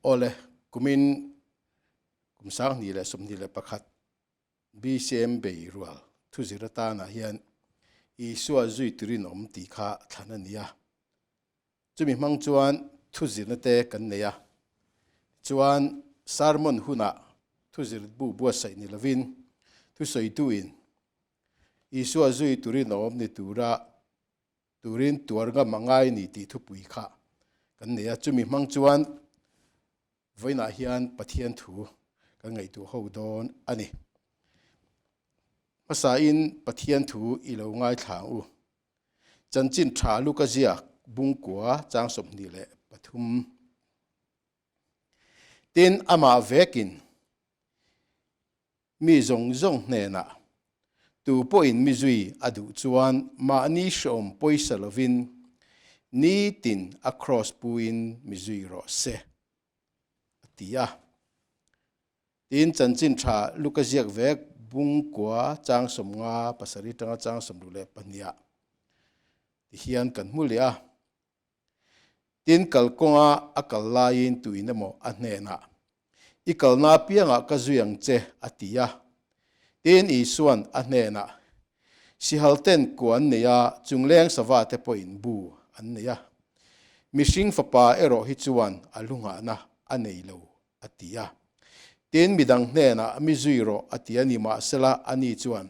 Awle, kumin kum 2021 BCM bei rual thuzir atanah hian Isua zui turin awm tih kha thlan a ni a. Chumi hmang chuan thuzirna te kan nei a. Tichuan sermon hunah thuzir bu buatsaih ni lovin thusawituin Isua zui turin awm ni tura turin tuar ngam a ngai ni tih thupui kha kan nei a. Chumi hmang chuan vawiinah hian Pathian thu kan ngaihtuah ho dawn a ni. Hmasain Pathian thu i lo ngaithla ang u. Chanchin tha Luka ziak bungkua chang 23. Tin, amah vekin mi zawng zawng hnenah, Tu pawhin mi zui a duh chuan mahni hreawm pawisa lovin nitin a kraws puin mi zui rawh se, a ti a. Tin, chanchin tha Luka ziak vek bungkua chang 57 tanga chang 62ah tihian kan hmu leh a. Tin, kalkawnga a kal laiin tuin emaw a hnenah, I kalna apiangah ka zui ang che, a ti a. Tin, Isua'n a hnenah, Sihal ten kua an nei a, chungleng sava te pawhin bu an nei a. Mihring fapa erawh hi chuan a lu nghahna a nei lo, a ti a. Tin, midang hnenah mi zui rawh, a ti a ni. Mahsela, ani chuan,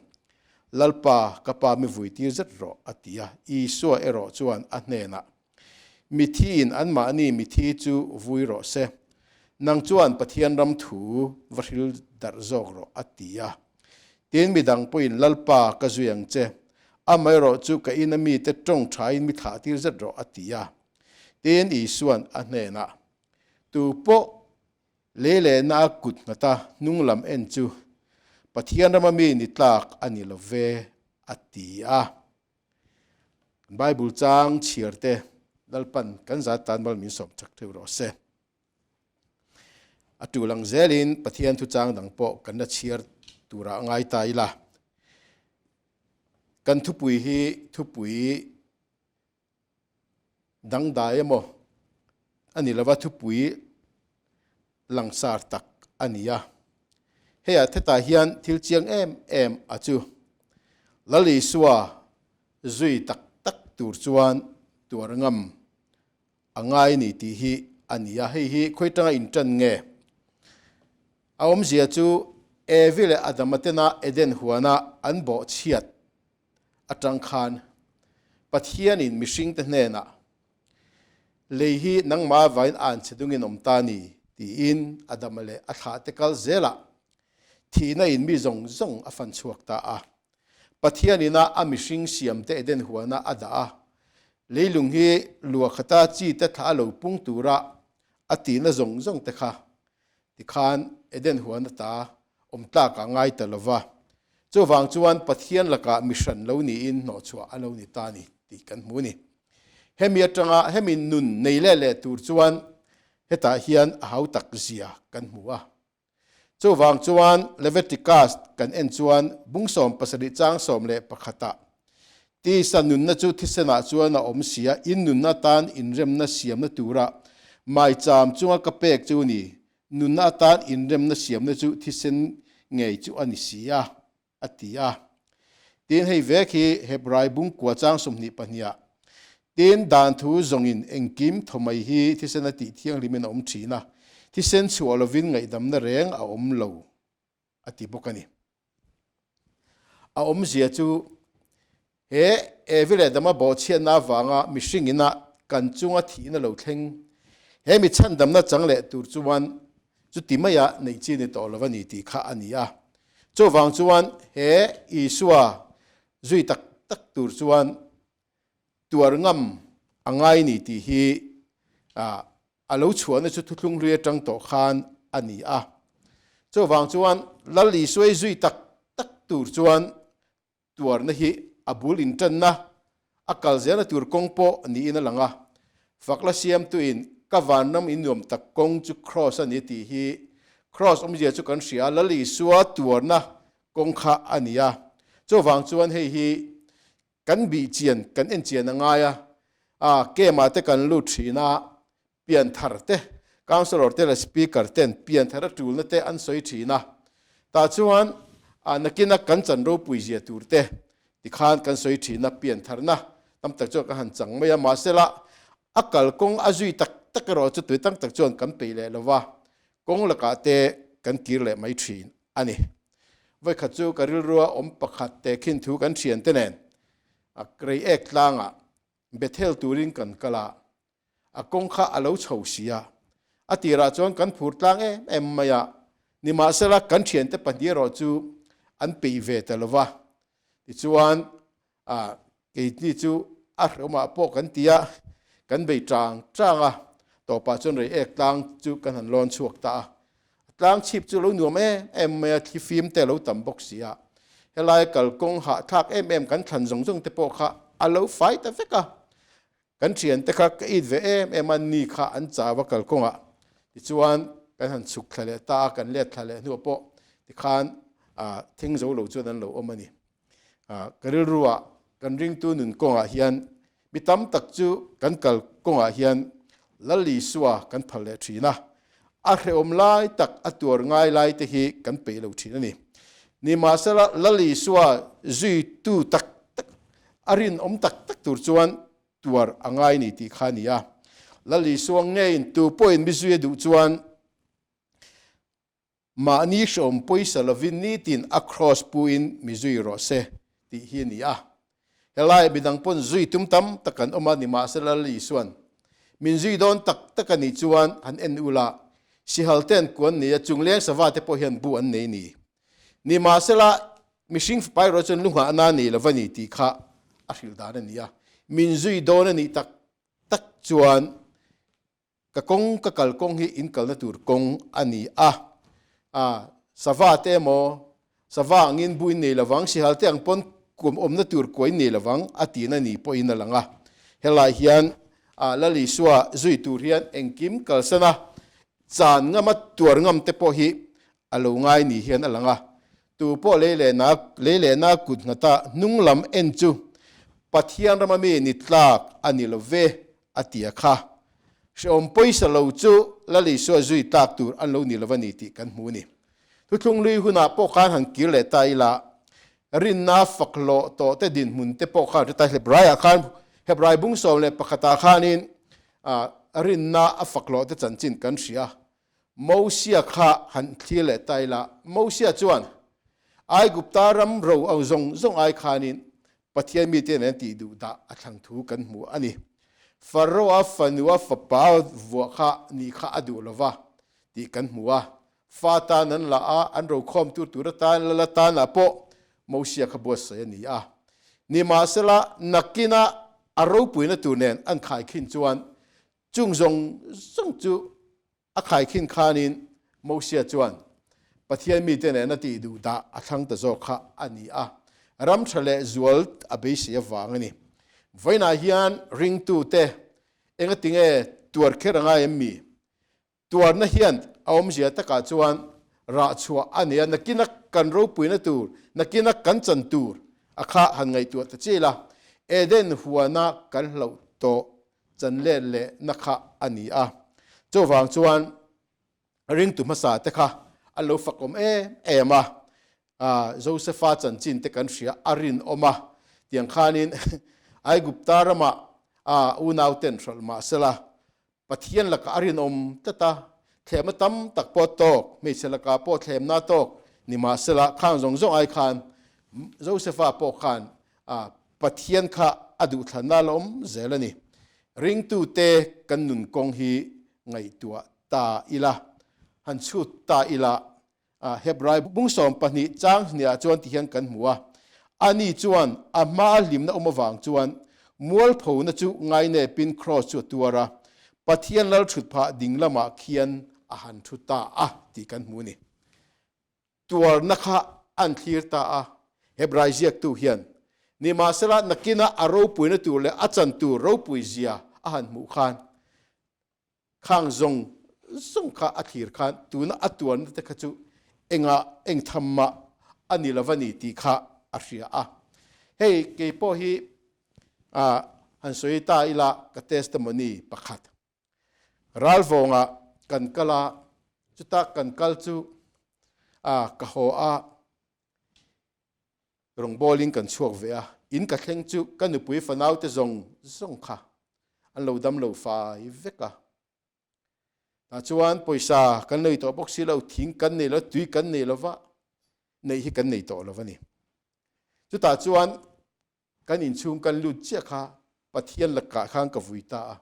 Lalpa, ka pa mi vui tir zet rawh, a ti a. Isua erawh chuan a hnenah, Mithiin anmahni mithi chu vui rawh se, nang chuan Pathian ram thu va hril darh zawk rawh, a ti a. Tin, midang pawhin, Lalpa, ka zui ang che, amaherawh chu ka ina mite tawng thain mi thlah tir zet rawh, a ti a. Tin, Isua'n a hnenah, Tu pawh lei leh na a kut nghata hnung lam en chu Pathian rama mi ni tlak a ni lo ve, a ti a. Bible chang chhiar te Lalpan kan zat tan mal min sawm chak theuh rawh se. A tu lang zelin Pathian thu chang dang pawh kan la chhiar turah ngai ta ila. Kan thupui hi thupui Dangdai emaw a ni lova thupui langsar tak a ni a. Heiah thetah hian thil chiang em em a chu Lal Isua zui tak tak tur chuan tuar ngam a ngai ni tih hi a ni a. Hei hi khawi tanga intan nge? A awmzia chu Evi leh Adama tena Eden huana an bawhchhiat atang khan Pathianin mihringte hnenah, Lei hi nangmah vain an che dungin awm ta ni, tiin Adama leh a thlahte kal zelah thihna in mi zawng zawng a fan chhuak ta a. Pathianin a a mihring siamte Eden huana a dah a, leilung hi lua khata chite thlah a lo pung tura a tihna zawng zawngte kha Tikhan Eden huan ata awm tlak a ngai ta lo va, chuvang chuan Pathian lakah mi hran lo niin hnawhchhuah a lo ni ta ni tih kan hmu a ni. Hemi atanga hemi nun nei leh leh tur chuan hetah hian a hau tak zia kan hmu a. Chuvang chuan Leviticus kan en chuan bung 17 chang 11 ah Tisa nunna chu thisenah chuan a awm si a, in nunna atan inremna siamna tura maicham chunga ka pek chu ni, nunna atan inremna siamna chu thisen ngei chu a ni si a, a ti a. Tin, hei vek hi Hebrai bungkua chang 22 ah, Tin, dan thu zawngin engkim thawmai hi thisen a tih thianghlimin a awm thin a, thisen chhuah lovin ngaihdamna reng a awm lo, a ti bawk a ni. A awmzia chu he Evi leh Adama bawhchhiatna avanga mihring ina kan chunga thihna lo thleng he mi chhandamna chang leh tur chuan chuti maia neih chi ni tawh lo a ni tih kha a ni a. Chuvang chuan he Isua zui tak tak tur chuan tuar ngam a ngai ni tih hi a lo chhuahna chu thuthlung hlui atang tawh khan a ni a. Chuvang chuan Lal Isuai zui tak tak tur chuan tuarna hi a bul intanna, a kal zelna tur kawng pawh niin a lang a. Fakla siamtuin ka vanram in nuam tak kawng chu kraws a ni tih hi kraws awmzia chu kan hria a, Lal Isua tuarna kawng kha a ni a. Chuvang chuan hei hi Kan bih chian, kan en chian a ngai a, a camp ah te kan lut thin a, pian thar te Councillor te leh Speaker ten pianthar a tulna te an sawi thin a, tah chuan nakina kan chan ropui zia tur te tikhan kan sawi thin a, piantharna tam tak chuan kan han chang mai a, mahsela a kalkawng a zui tak tak erawh chu tui tam tak chuan kan peih leh lo va, kawng lakah te kan kir leh mai thin a ni. Vawikhat chu ka rilrua awm pakhat tehkhin thu kan thiante nen a Reiek tlangah Bethel turin kan kal a, a kawng kha a lo chho si a. A tirah chuan kan phur tlang em em mai a, nimahsela kan thiante pahnih erawh chu an peih ve ta lo va. Tichuan, keini chu a hrehawmah pawh kan ti a, kan bei tang tang a, tawpah chuan reiek tlang chu kan han lawn chhuak ta a. A tlang chhip chu lo nuam em em mai a, thli fim te a lo tam bawk si a. Helai kalkawng hahthlak em em kan thlan zawng zawng te pawh kha a lo fai ta vek a. Kan thiante kha ka it ve em em a, ni kha an chau a kalkawngah. Tichuan kan han chhuk thla leh ta a, kan let thla leh hnuah pawh tikhan thing zo lo chuan an lo awm a ni. Ka rilruah kan ringtu nun kawngah hian mi tam tak chu kan kal kawngah hian Lal Isua kan phal leh thin a, a hrehawm lai tak a tuar ngai lai te hi kan peih lo thin a ni. Nimahsela Lal Isua zuitu tak tak a rinawm tak tak tur chuan tuar a ngai ni tih kha a ni a. Lal Isua ngeiin tu pawhin mi zui a duh chuan Mahni hreawm pawisa lovin nitin a kraws puin mi zui rawh se tih hi a ni a. Helai midang pawn zui tum tam tak an awm a, nimahsela Lal Isuan min zui dawn tak tak a nih chuan han en ula, sihal te an kuan nei a, chungleng sava te pawh hian bu an nei ni. Nimahsela mihring fapa erawh chuan lu nghahna nei lo va ni tih kha a hrilh dan a ni a. Min zui dawn a nih tak tak chuan Ka kawng ka kal kawng hi in kalna tur kawng a ni a, a sava te emaw sava angin bu in nei lovang, sihal te ang pawn kum awmna tur kua in nei lovang a tihna ni pawhin a lang a. Helai hian a Lal Isua zui tur hian engkim kalsan a, chan ngama tuar ngam te pawh hi a lo ngai ni hian a lang a. Tu pawh lei leh na lei leh na kut nghata hnung lam en chu Pathian rama mi ni tlak a ni lo ve a ti a kha. Hrehawm pawisa lo chu Lal Isua zui tlak tur an lo ni lo a ni tih kan hmu a ni. Thuthlung lui hunah pawh khan han kir leh ta ila, rinna fak hlawh tawh te dinhmun te pawh khan hre ta Hebraiah khan Hebrai bung 11 ah khanin rinna a fak hlawh te chanchin kan hria. Mosia kha han thlir leh ta ila, Mosia chuan Aigupta ram ro ang zawng zawng ai khanin Pathian mite nen tih duh dah a thlang thu kan hmu a ni. Pharaoh-a fanua fapa vuah kha nih kha a duh lova tih kan hmu a. Fa tan an la a, an rokhawm tur tur atan lal atanah pawh Mosia kha buatsaih a ni a. Nimahsela, nakinah a ropuina tur nen an khaikhin chuan chung zawng zawng chu A khaikhin khanin Mosia chuan Pathian mite nena tih duh dah a thlang ta zawk kha a ni a, ram tha leh zual a beisei avang a ni. Vawiinah hian ringtute engatinge tuar kher a ngai em mi? Tuarna hian a awmzia takah chuan rah chhuah a nei a, nakina kan ropuina tur, nakina kan chan tur a kha han ngaihtuah ta chiah ila, Eden huana kan hlauh tawh chan let leh na kha a ni a. Chuvang chuan ringtu hmasa te kha an lo fakawm em em a, Josefa chanchin te kan hria a rinawm a, tiang khanin Aigupta ramah unau ten hralh mah sela Pathian lakah a rinawm tlat a, thlemna tam tak pawh tawk, hmeichhe lakah pawh thlemna tawk ni mah sela khang zawng zawng ai khan Josefa pawh khan Pathian kha a duhthlanna la awm zel a ni. Ringtute kan nun kawng hi ngaihtuah ta ila, han chhut ta ila, Hebrai bung 12 chang hniah chuan ti hian kan hmu a, Ani chuan a hmaa hlimna awm avang chuan mualphona chu ngainepin kraws chu a tuar a, Pathian lal thut phah ding lamah khian a han thu ta a tih kan hmu a ni. Tuarna kha an thlir ta a, Hebrai ziaktu hian nimahsela nakina a ropuina tur leh a chan tur ropui zia a han hmuh khan khang zawng zawng kha a thlir khan tuna a tuarna te kha chu engah eng tham mah a ni lo a ni tih kha a hria a. Hei kei pawh hi han sawi ta ila ka testimony pakhat. Ralvawnga. kan kal a, chuta kan kal chu a ka haw a, rawngbawlin kan chhuak ve a, in ka thleng chu ka nupui fanaute zawng zawng kha an lo dam lo fai vek a. Tah chuan pawisa kan nei tawh bawk si lo, thing kan nei lo, tui kan nei lova, neih hi kan nei tawh lo a ni. Chutah chuan kan inchhung kan lut chiah kha Pathian lakah khan ka vui ta a.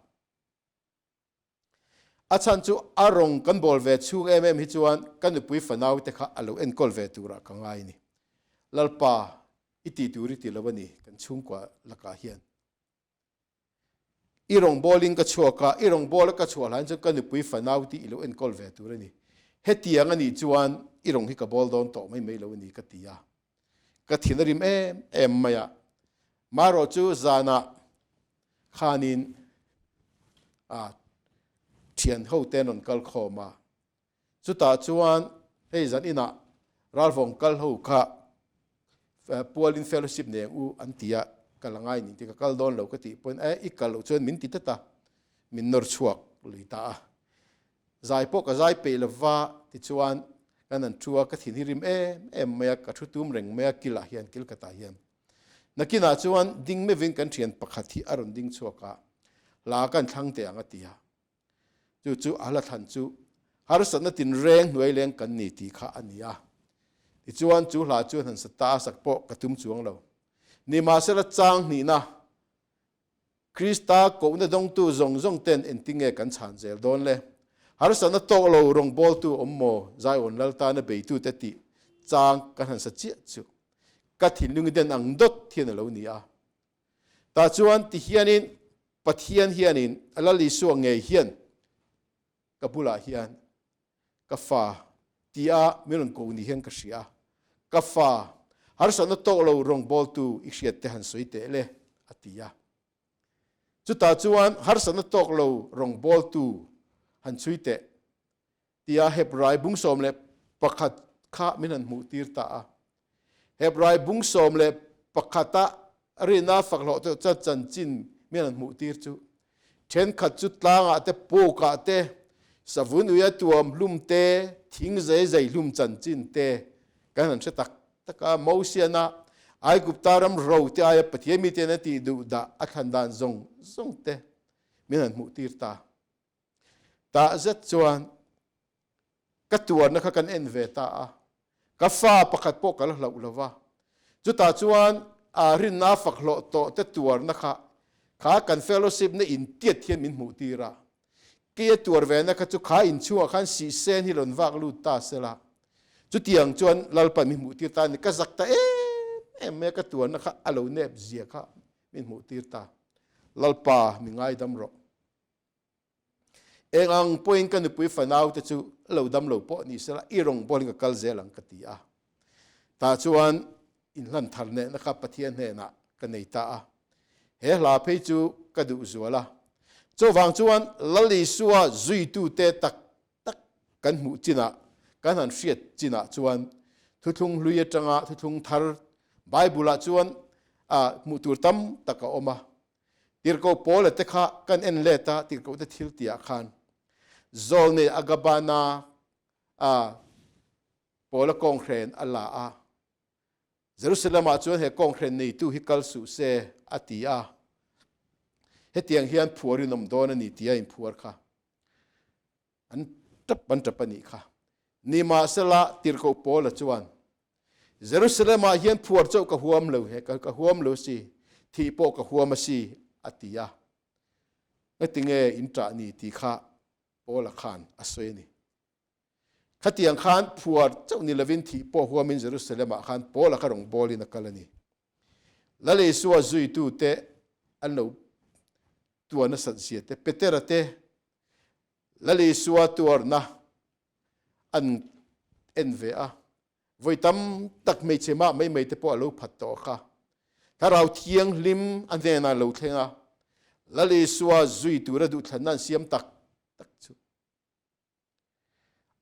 A chhan chu a rawng kan bawl ve chhung em em hi chuan ka nupui fanau te kha a lo enkawl ve turah ka ngai a ni. Lalpa, i tih tur i ti lo a ni kan chhungkua lakah hian. I rawngbawlin ka chhuak a, i rawngbawla ka chhuah hlain chuan ka nupui fanau tih i lo enkawl ve tur a ni. Hetiang a nih chuan i rawng hi ka bawl dawn tawh mai mai lo a ni ka ti a. Ka thin a rim em em mai a. Marawh chu zanah khanin a thian ho te an rawn kal khawm a. Chutah chuan hei zan inah ralvawng kal ho kha pualin fellowship neng u an ti a, kal a ngai ning tih ka kal dawn lo ka tih pawhin e i kal loh chuan min ti tlat a, min nawr chhuak lui ta a. Zai pawh ka zai peih lova tichuan kan han thu a, ka thin hi rim em em mai a, ka thu tum reng mai a kilah hian kil khatah hian. Nakinah chuan ding meuhin kan thian pakhat hi a rawn ding chhuak a, hla kan thlang teh ang a ti a. Chu chu a hla thlan chu harsatna tinreng hnuai leng kan ni tih kha a ni a. Tichuan chu hla chuan han sa ta a sak pawh ka tum chuang lo. Nimahsela chang hnihna Krista kohna dawngtu zawng zawng ten engtinge kan chhan zel dawn le? Harsatna tawk lo rawngbawltu awm maw Zion Lal tana beitute tih chang kan han sa chiah chu ka thinlung i den ang dawt hian a lo ni a. Tah chuan ti hianin Pathian hianin a Lal Isua ngei hian ka bulah hian ka fa tia min rawn ko ni hian ka hria a, ka fa harsatna tawk lo rawngbawltu i hriat te han sawi teh le a ti a. Chutah chuan harsatna tawk lo rawngbawltu han chhui teh tia Hebrai bung 11 kha min han hmuh tir ta a. Hebrai bung 11 a rina fak hlawh te chuan chanchin min han hmuh tir chu thenkhat chu tlangah te pukah te savun uia tuam hlum te thing zei zei hlum chanchin te kan han hre tak tak a. Mosiana Aigupta ram ro te aia Pathian miten a tih duh dah a thlan dan zawng zawng te min han hmuh tir ta. Tah zet chuan ka tuarna kha kan en ve ta a, ka fa pakhat pawh ka la hlauh lo va. Chutah chuan a rinna fak hlawh tawh te tuarna kha kha kan fellowship na intiat hian min hmuh tir a. Kei a tuar ve na kha chu kha inchhungah khan sihsen hi rawn vak lut ta sela. Chutiang chuan Lalpan min hmuh tir ta a ni. Ka zak ta em em mai a, ka tuarna kha a lo nep zia kha min hmuh tir ta. Lalpa mi ngaidam rawh. Eng ang pawhin ka nupui fanau te chu lo dam lo pawh ni sela i rawng bawlin ka kal zel ang ka ti a. Tah chuan inhlan thar nehna kha Pathian hnenah ka nei ta a. He hla phei chu ka duh zual a. Chuvang chuan Lal Isua zuitute tak tak kan hmuh chinah, kan han hriat chinah chuan thuthlung hlui atanga thuthlung thar Bible-ah chuan hmuh tur tam tak a awm a. Tirhkoh Paula te kha kan en let a, tirhkoh te thil tihah khan Zawlnei Agabana a Paula kawnghren a la a, Jerusalem-ah chuan he kawnghren neitu hi kal suh se a ti a, hetiang hian phuar in awm dawn a ni tia inphuar kha an tap an tap a nih kha. Nimahsela tirhkoh Paula chuan Jerusalem-ah hian phuar chauh ka huam lo he, ka huam lo si, thih pawh ka huam a si, a ti a. Ngatinge in ṭah ni tih kha Paula khan a sawi a ni. Khatiang khan phuar chauh ni lovin thih pawh huamin Jerusalem-ah khan Paula kha rawngbawlin a kal a ni. Lal Isua zuitute an lo tuar nasat zia te, Petera te Lal Isua tuarna an en ve a, vawi tam tak hmeichhe mah mai mai te pawh a lo phat tawh kha. Thlarau Thianghlim a hnenah lo thleng a, Lal Isua zui tura duhthlanna an siam tak tak chu.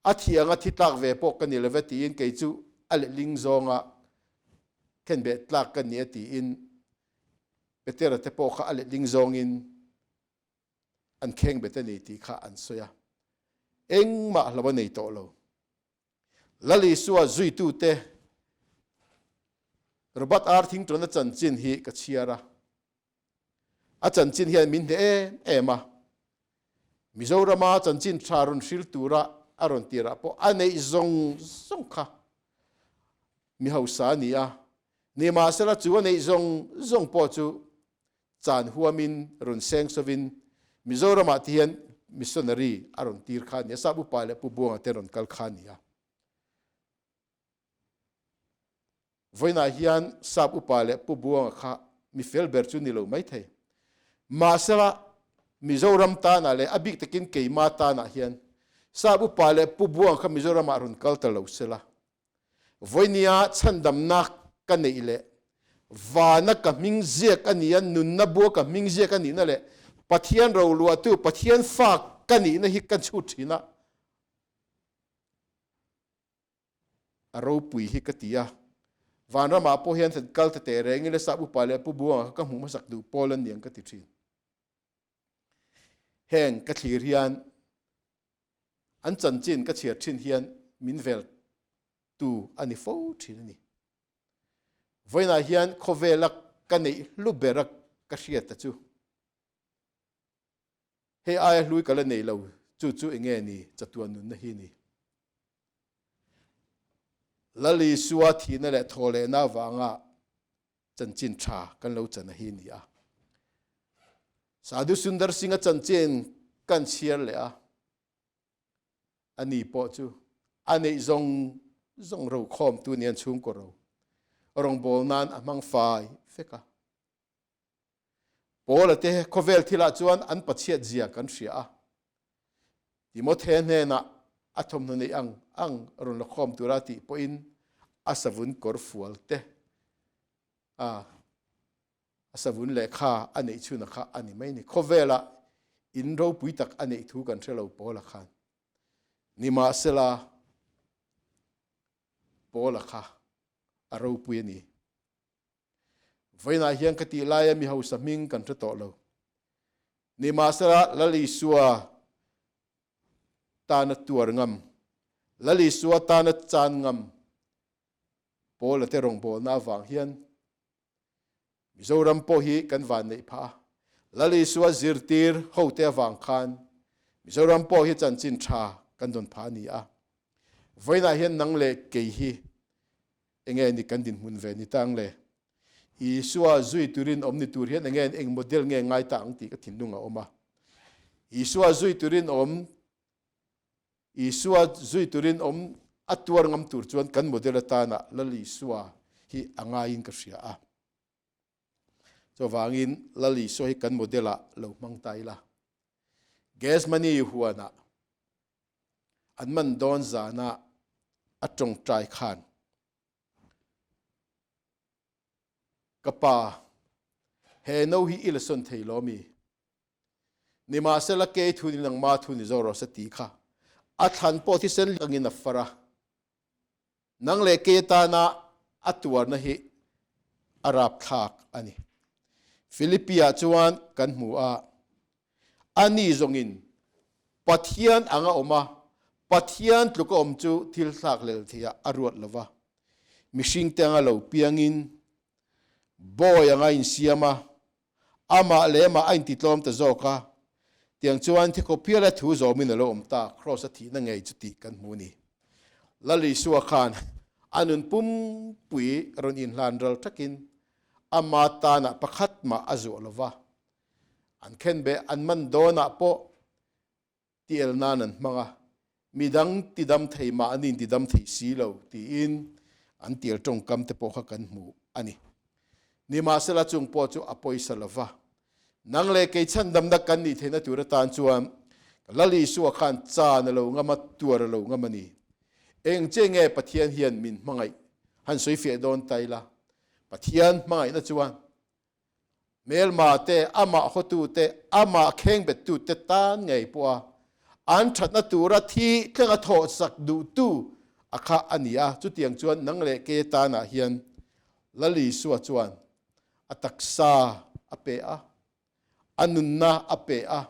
A thiang a thi tlak ve pawh ka ni love tiin kei chu a letling zawnga khenbeh tlak ka ni a tiin Petera te pawh kha a letling zawngin an khengbet a ni tih kha an sawi a. Engmah hlauh a nei tawh lo. Lal Isua zuitute Robert R. Thingtawna chanchin hi ka chhiar a. A chanchin hian min hneh em em a. Mizorama chanchin tha rawn hril tura a rawn tirah pawh a neih zawng zawng kha mi hausa a ni a. Nimahsela chu a neih zawng zawng pawh chu chan huamin rawn seng sovin Mizoramah te hian missionary a rawn tir kha a ni a, Sap upa leh Pu Buanga te rawn kal kha a ni a. Vawiinah hian Sap upa leh Pu Buanga kha mi fel ber chu ni lo mai thei. Mahsela Mizoram tanah leh a bik takin keima tanah hian Sap upa leh Pu Buanga kha Mizoramah rawn kal ta lo sela Vawinia chhandamna ka neih leh vana ka hming ziak a ni a, nunna bua ka hming ziak a nihna leh Pathian roluahtu, Pathian fa ka nihna hi ka chhut thin a, a ropui hi ka ti a. Vanramah pawh hian kal ta teh reng ila Sap Upa leh Pu Buanga kha ka hmuh hmasak duh pawl a niang ka ti thin. Heng ka thlir hian An chanchin ka chhiar thin hian min vel tu a ni fo thin a ni. Vawiinah hian khawvela ka neih hlu bera ka hriat ta chu hei aia hlui ka la nei lo, chu chu enge ni chatuan nunna hi ni. Lal Isua thihna leh thawhlehna avanga chanchin tha kan lo chan a hi ni a. Sadhu Sundar Singh-a chanchin kan chhiar leh a, ani pawh chu a neih zawng zawng ro khawmtu nia chhungkaw ro rawngbâwl nan a hmang fai fek a. Paula te khawvel thilah chuan an pachhiat zia kan hria a. Timothe hnenah a thawmhnaw neih ang ang rawn la khawm tura tih pawhin a savun kawr fual te a a savun lehkha a neih chhuna kha a ni mai ni. Khawvelah in ropui tak a neih thu kan hre lo Paula khan. Nimahsela Paula kha a ropui a ni. Vawiinah hian ka tih laia mi hausa hming kan hre tawh lo. Nimahsela Lal Isua tana tuar ngam, Lal Isua tana chan ngam Paula te rawngbawlna avang hian Mizoram pawh hi kan van neih phah a. Lal Isua zirtir hote avang khan Mizoram pawh hi chanchin tha kan dawn phah a ni a. Vawiinah hian nang leh kei hi Enge ni kan dinhmun ve ni tang le? Isua zui turin awm ni tur hian enge eng model nge ngai ta ang tih ka thinlung a awm a. Isua zui turin awm Isua zui turin awm a tuar ngam tur chuan kan model atana Lal Isua hi a ngaiin ka hria a. Chuvangin Lal Isua hi kan model ah lo hmang ta ila. Gethsemane huanah An man dawn zanah a tawngtai khan, Ka pa, he no hi i la sawn thei lo mi? Nimahsela kei thu ni nangma thu ni zo rawh se ti kha a thlan pawh thisen angin a far a. Nang leh kei atana a tuarna hi a rapthlak a ni. Philippi-ah chuan kan hmu a, ani zawngin Pathian anga awm a, Pathian tluka awm chu thil thlak lel theiah a ruat lo va. Mihringte anga lo piangin, bawi anga insiam a, Amah leh amah a intitlawm ta zawk a, tiang chuan thikhawphiala thu zawmin a lo awm ta, Kraws a thihna ngei chu tih kan hmu a ni. Lal Isua khan a nun pumpui rawn inhlan ral thakin ama tanah pakhat mah a zuah lo va, an khenbeh an man dawnah pawh tiel nan an hmang a, midang tidam thei mah an intidam thei si lo tiin an tiel tawngkam te pawh kha kan hmu a ni. Nimahsela chung pawh chu a pawisa lo va, nang leh kei chhandamna kan nih theihna tur atan chuan Lal Isua khan chan a lo ngam a, tuar a lo ngam a ni. Eng che nge Pathian hian min hmangaih? Han sawi fiah dawn ta ila, Pathian hmangaihna chuan Hmelma te, amah hawtu te, amah khengbettu te tan ngei pawh a an thatna tura thi tlenga thawhsak duhtu a kha a ni a. Chutiang chuan nang leh ke tanah hian Lal Isua chuan a taksa a pe a, a nunna a pe a,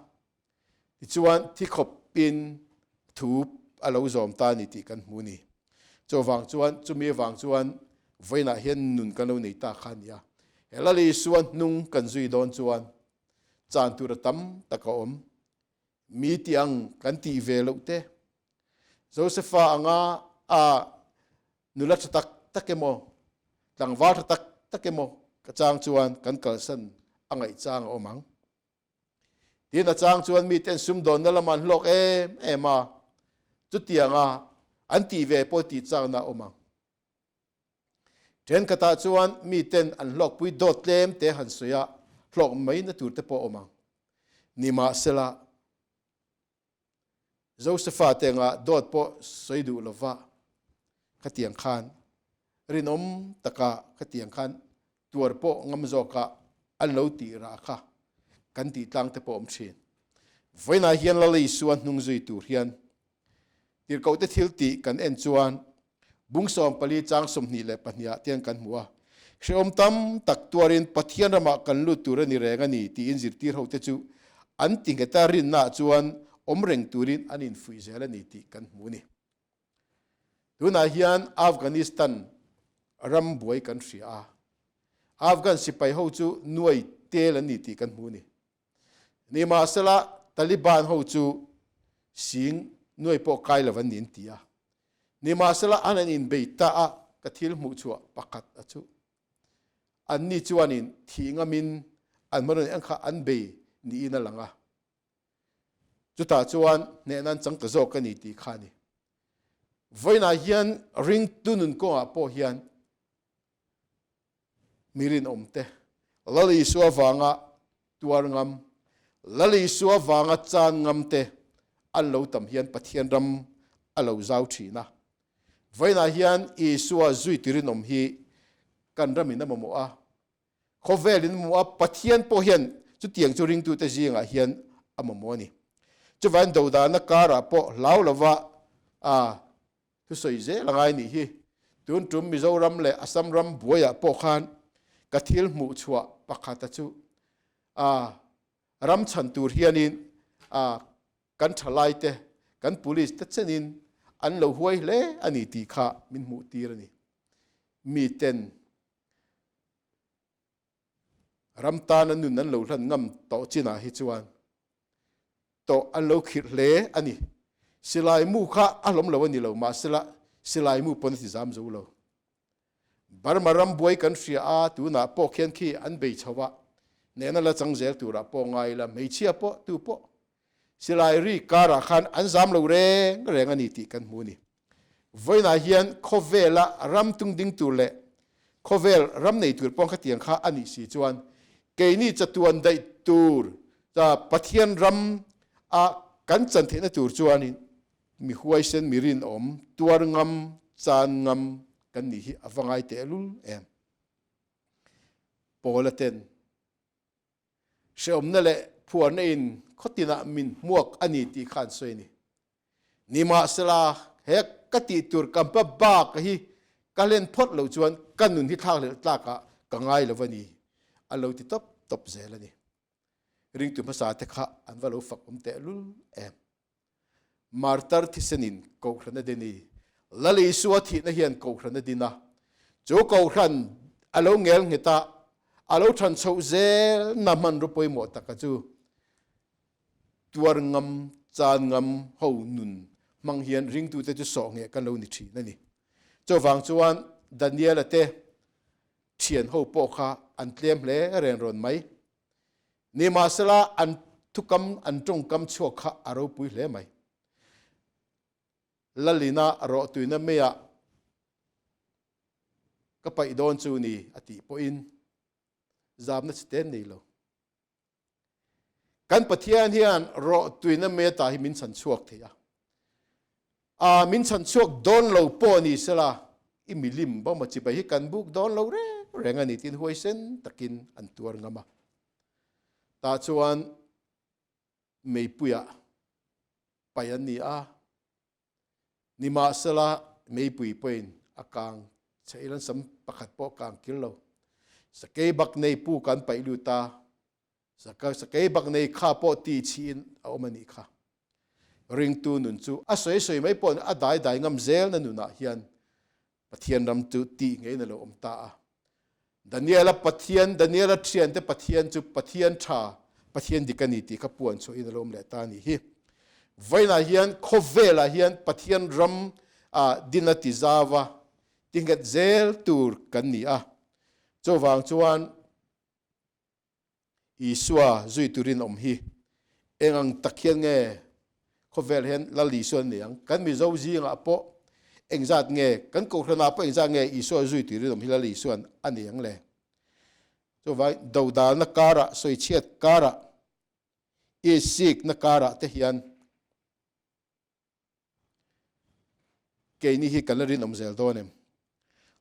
tichuan thi khawpin thu a lo zawm ta a ni tih kan hmu a ni. Chuvang chuan chumi avang chuan vawiinah hian nun kan lo nei ta kha a ni a. He Lal Isua hnung kan zui dawn chuan chan tur a tam tak a awm. Mi tih ang kan tih ve loh te, Josefa anga a nula tha tak tak emaw, tlangval tha tak tak emaw ka chang chuan kan kalsan a ngaih chang a awm ang. Tin a chang chuan miten sumdawnna lamah an hlawk em em a, chutianga an tih ve pawh tih chakna a awm ang. Thenkhatah chuan miten an hlawkpui dawt tlem te han sawi a, hlawk mai na tur te pawh a awm ang. Nimahsela, Josefa te anga dawt pawh sawi duh lova khatiang khan rinawm taka khatiang khan tuar pawh ngam zawka an lo tih rah kha kan tih tlang te pawh awm thin. Vawiinah hian Lal Isua hnung zui tur hian tirhkohte thil tih kan en chuan bung 14 chang 22 ah tian kan hmu a. Hrehawm tam tak tuarin Pathian ramah kan lut tur a ni reng a ni tiin zirtir hote chu an ti nghet a, rinnaah chuan awm reng turin an infuih zel a ni tih kan hmu a ni. Tunah hian Afghanistan ram buai kan hria a, Afghan sipai ho chu nuai tel an ni tih kan hmu a ni. Nimahsela, Taliban ho chu sing nuai pawh kai lo an ni an ti a. Nimahsela, an an inbei ta a, ka thil hmuh chhuah pakhat a chu. Anni chuanin thih ngamin an hmanraw eng kha an bei niin a lang a. Chutah chuan hnehna an chang ta zawk a ni tih kha a ni. Vawiinah hian ringtu nun kawngah pawh hian mi rinawmte Lal Isua vanga tuar ngam, Lal Isua vanga chan ngamte an lo tam hian Pathian ram a lo zau thin a. Vawiinah hian Isua zui ti rinawm hi kan ramin a mamawh a, Khawvelin a mamawh a, Pathian pawh hian chutiang chu ringtute zingah hian a mamawh a ni. Chuvangin dodana karah pawh hlau lova a thusawi zel a ngai nih hi. Tun tum Mizoram leh Assam ram buaiah pawh khan ka thil hmuh chhuah pakhata chu a ram chhan tur hianin a kan thalaite, kan police te chenin an lo huai hle a ni tih kha min hmuh tir a ni. Miten Ram tana nun an lo hlan ngam tawh chinah hi chuan tawh an lo khirh hle a ni. Silai mu kha a hlawm lo a ni lo, mahsela silai mu pawn a ti zam zo lo. Burma ram buai kan hria a, tunah pawh khian khi an bei chho a, nehna la chang zel turah pawh ngai ila, hmeichhia pawh tu pawh silai ri karah khan an zam lo reng reng a ni tih kan hmu a ni. Vawiinah hian khawvela ram tung ding tur leh khawvel ram nei tur pawh khatiang kha a nih si chuan keini chatuan daih tur Pathian ram a kan chan theihna tur chuanin mi huaisen, mi rinawm, tuar ngam, chan ngam kan nih hi a va ngai tehlul em. Paula ten Hrehawmna leh phuarna in khawtinah min hmuak a ni tih kha an sawi a ni. Nimahsela, he ka tih tur ka hma bak hi ka hlen phawt loh chuan ka nun hi thlakhlelh tlakah ka ngai lo a ni, a lo ti tawp tawp zel a ni. Ringtu hmasa te kha an va lo fak awm tehlul em. Martar thisenin Kohhran a din i, Lal Isua thihna hian Kohhran a din a. Chu Kohhran a lo ngel nghet a, a lo than chhoh zelna hmanraw pawimawh taka chu tuar ngam, chan ngam ho nun hmang hian ringtute chu sawh ngheh kan lo ni thin a ni. Chuvang chuan Daniela te thian ho pawh kha an tlem hle reng rawn mai. Nimahsela, an thukam, an tawngkam chhuak kha a ropui hle mai. Lalina rawhtuina meiah ka paih dawn chu ni a tih pawhin zamna chi ten nei lo. Kan Pathian hian rawhtuina mei ata hi min chhan chhuak thei a. A min chhan chhuak dawn lo pawh ni sela, i milim bawma chibai hi kan buk dawn lo reng reng a ni tiin huaisen takin an tuar ngam a. Tah chuan meipuiah paih an ni a, nimahsela meipui pawhin a kang chhe ila sam pakhat pawh a kang kir lo. Sakei bak nei pu kan paih lut a, sakei bak nei kha pawh tih chhiin a awm a nih kha. Ringtu nun chu a sawi sawi mai pawh a dai dai ngam zelna nunah hian Pathian ram chu tih ngeiin a lo awm ta a. Daniela Pathian, Daniela thiante Pathian chu Pathian tha, Pathian dik a ni tih kha puan chhuahin a lo awm leh ta a nih hi. Vawiinah hian khawvelah hian Pathian ram din a ti zau a, ti nghet zel tur kan ni a. Chuvang chuan Isua zui turin awm hi eng ang tak hian nge khawvel hian Lal Isua an nei ang? Kan Mizo zingah pawh engzat nge, kan Kohhranah pawh engzat nge Isua zui turin awm hi Lal Isuan a nei ang le? Chuvang dodalna karah, sawichhiat karah, isikna karah te hian Keini hi kan la rinawm zel dawn em?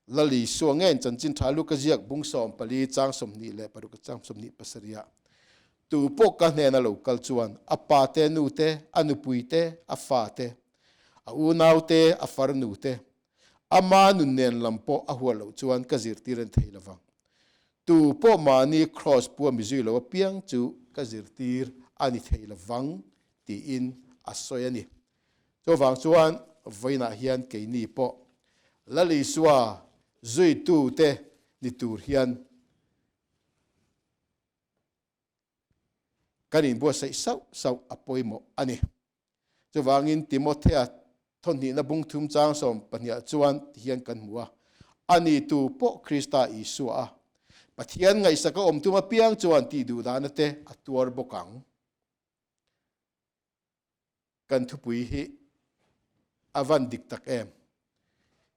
Lali Sua ngein chanchin tha Luka ziak bung 14 chang 26 chang 27 ah tu pawh ka hnena lo kal chuan a pa te, nu te, a nupui te, a fa te, a unau te, a farnu te, ama nun nen lam pawh a huat loh chuan ka zirtir an thei lovang. Tu pawh mahni kraws pua mi zui lo apiang chu ka zirtir a ni thei lovang tiin a sawi a ni. Chuvang chuan vawiinah hian keini pawh Lal Isua zuitute ni tur hian kan inbuatsaih sauh sauh a pawimawh a ni. Chuvangin Timothea thawhnihna bung thum chang 12ah chuan tihian kan hmu a, Ani tu pawh Krista Isua a Pathian ngaihsaka awm tum apiang chuan tih duhdahna te a tuar bawk ang. Kan thupui hi a van dik tak em?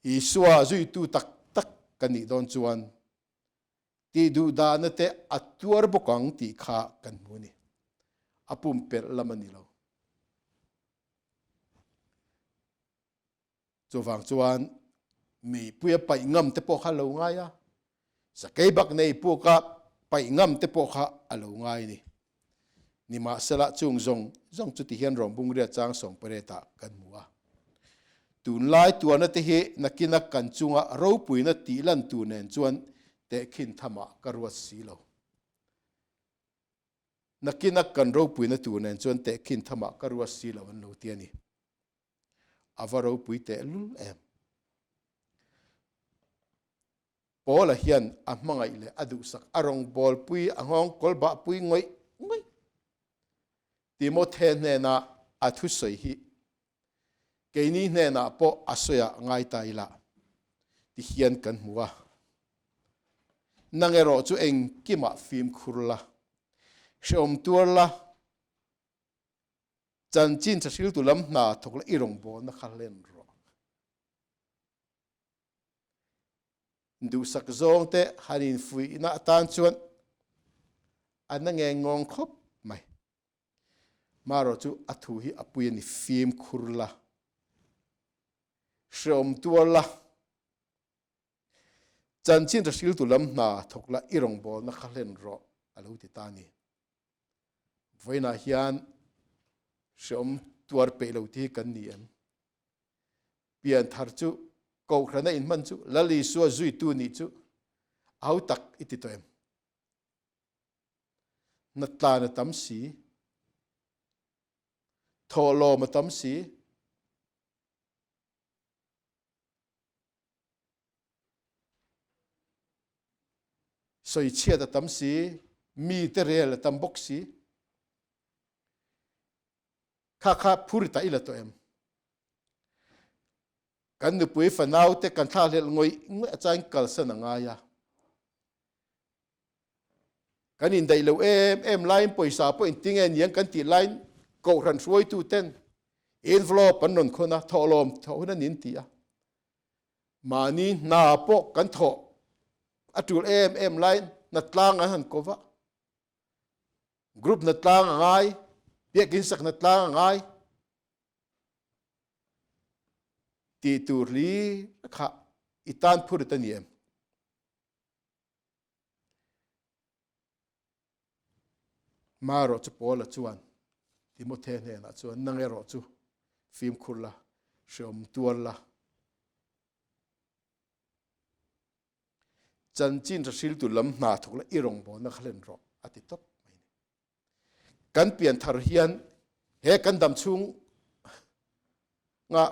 Isua zuitu tak tak kan nih dawn chuan tih duhdahna te a tuar bawk ang tih kha kan hmu a ni. A pumpelh lam a ni lo. Chuvang chuan meipui a paih ngam te pawh kha a lo ngai a, sakei bak nei puka paih ngam te pawh kha a lo ngai a ni. Nimahsela chung zawng zawng chu tihian rawngbung riat chang 18 ah kan hmu a. Tunlai tuarna te hi nakina kan chunga ropuina tih lan tur nen chuan tehkhin thamah ka ruat si lo. Nakina kan ropuina tur nen chuan tehkhin thamah ka ruat si lo an lo ti a ni. A va ropui tehlul em? Paula hian a hmangaih leh a duhsak a rawngbawlpui a nghawng kawlbahpui ngawih ngawih. Timothe hnena a thusawi hi keini hnenah pawh a sawiah ngai ta ila ti hian kan hmu a. Nang erawh chu engkimah fimkhur la, hrehawm tuar la, Chanchin thahriltu lam hna thawk la i rawngbawlna kha hlen rawh. Duhsak zawngte han infuihna atan chuan a na nge ngawng khawp mai. Marawh chu a thu hi a pui a ni, fimkhur la, hreawm tuar la, chanchin thahriltu lam hna thawk la i rawngbawlna kha hlen rawh a lo ti ta a ni. Vawiinah hian hreawm tuar peih lo te hi kan ni em? Pianthar chu Kohhrana inhman chu Lal Isua zuitu nih chu a ho tak i ti tawh em? Hnatlan a tam si, thawhlawm a tam si, Sawichhiat a tam si, mite rel a tam bawk si. Kha kha phur ta ila tawh em? Kan nupui fanau te kan thlahlel ngawih ngawih a chain kalsan a ngai a. Kan indaih lo em em laiin pawisa pawh inti nge niang kan tih laiin kohhran hruaitu ten envelope an rawn khawn a, thawhlawm thawh hun a nin ti a. Mahni hna pawh kan thawh a tul em em laiin hnatlang an han ko va. Group hnatlang a ngai, biakin sak hnatlang a ngai. Tih tur hlir kha i tan phur ta ni em? Marawh chu Paula chuan Timothe hnenah chuan nang erawh chu fimkhur la, hreawm tuar la, chanchin hriltu lam hna thawk la i rawngbawlna kha hlen rawh a ti tawp mai ni. Kan pianthar hian he kan dam chhung Nga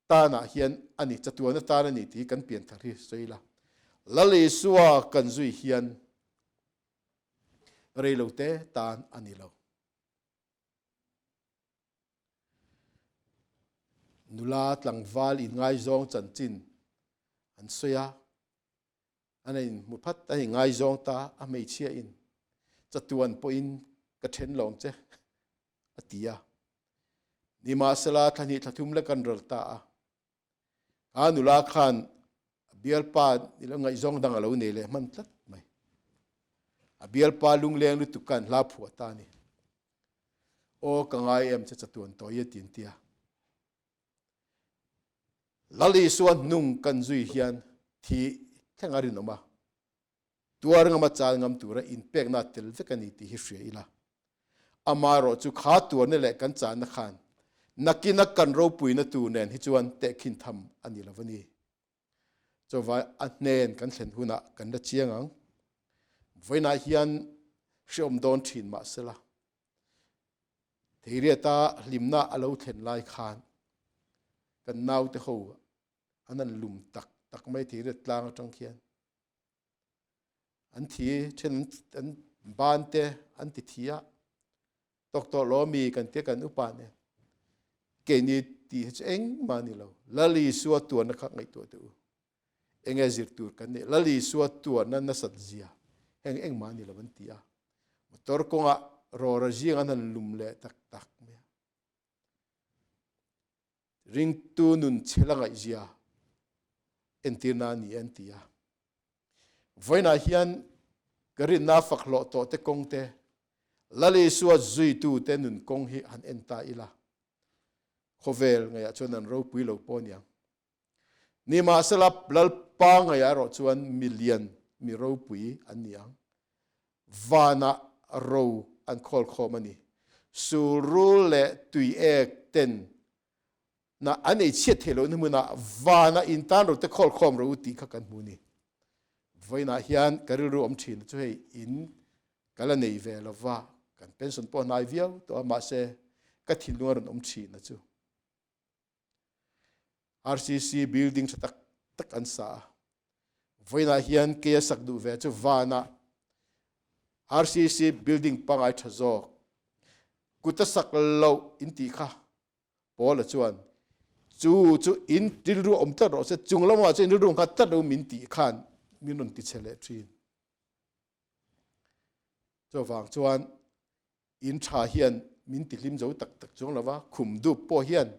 tanah hian a ni, chatuana tan a ni tih hi kan pianthar hi sawi ila. Lal Isua kan zui hian reilote tan a ni lo. Nula tlangval inngaizawng chanchin an sawi a, an inhmu phat a inngaizawng ta a hmeichhia in chatuan pawhin ka then lawng che a ti a. Nimahsela thla hnih thla thum lek an ral ta a, a nula khan a bialpa ilo ngaihzawng dang a lo nei leh hman tlat mai. A bialpa lungleng lutuk khan hla phuah ta a ni. Aw ka ngai em che chatuan tawi a ti an ti a. Lal Isua hnung kan zui hian thi thleng a rinawm a, tuar ngama chal ngam tura inpekna tel vek a ni tih hi hria ila. Amaherawh chu kha tuarna leh kan channa khan nakina kan ropuina tur nen hi chuan tehkhin tham a ni lo a ni. Chuvai a hnen kan thlen hunah kan la chiang ang. Vawiinah hian hreawm dawn thin mah sela, Theiriata hlimna a lo thlen lai khan kan naute ho an han lum tak tak mai Theiriat tlang atang khian. An thi then an ban te an ti thi a, tawk tawh lo mi kan tia kan upa nen. Keini tih hi chu engmah a ni lo. Lal Isua tuarna kha ngaihtuah teh u. Enge zir tur kan nih? Lal Isua tuarna nasat zia heng engmah a ni lo an ti a. Motor kawngah rawra zing an han lum leh tak tak mai a. Ringtu nun chhel a ngaih zia entirna a ni e an ti a. Vawiinah hian ka rinna fak hlawh tawh te kawng te, Lal Isua zuitu te nun kawng hi han en ta ila, khawvel ngaihah chuan an ropui lo pawh aniang. Nimahsela Lalpa ngaihah erawh chuan milian mi ropui an ni ang. Vanah ro an khawl khawm a ni. Sulrul leh tuiek ten na an ei chhiat theih lohna hmunah vanah intan ro te khawl khawm ro u tih kha kan hmu ni. Vawiinah hian ka rilru awm thin chu hei in ka la nei ve lova, kan pension pawh hnai viau tawh a, mahse ka thinlung a rawn awm thin a chu. RCC building tha tak tak an sa a. Vawiinah hian kei a sak duh ve chu vanah RCC building pangai tha zawk kut a sak loh in tih kha Paula chuan chu chu in rilru awm tlat rawh se, chung lamah chuan in rilru nghat tlat lo min tih khan min rawn ti che leh thin. Chuvang chuan in tha hian min ti hlim zo tak tak chuang lova, khum dup pawh hian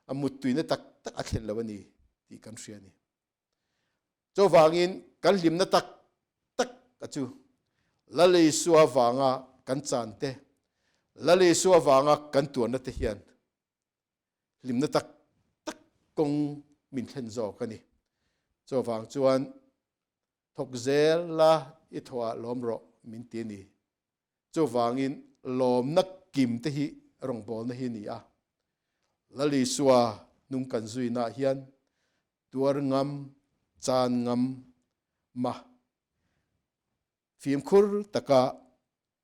a muttuina tak tak a thlen lo a ni tih kan hria a ni. Chuvangin kan hlimna tak tak a chu Lal Isua vanga kan chan te, Lal Isua vanga kan tuarna te hian hlimna tak tak kawng min thlen zawk a ni. Chuvang chuan thawk zel la i thawhah lawm rawh min ti a ni. Chuvangin lawmna kim te hi rawngbawlna hi a ni a. Lal Isua hnung kan zuinaah hian tuar ngam, chan ngam ma fimkhur taka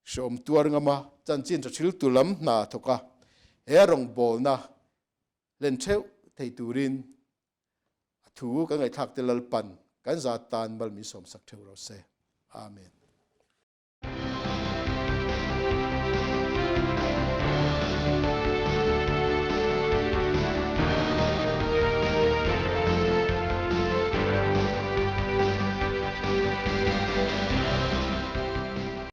hreawm tuar ngama chanchin tha thiltu lam hna thawk a, he rawngbawlna hlen theuh thei turin a thu kan ngaihthlak te Lalpan kan zat tan mal min sawmsak theuh rawh se. Amen.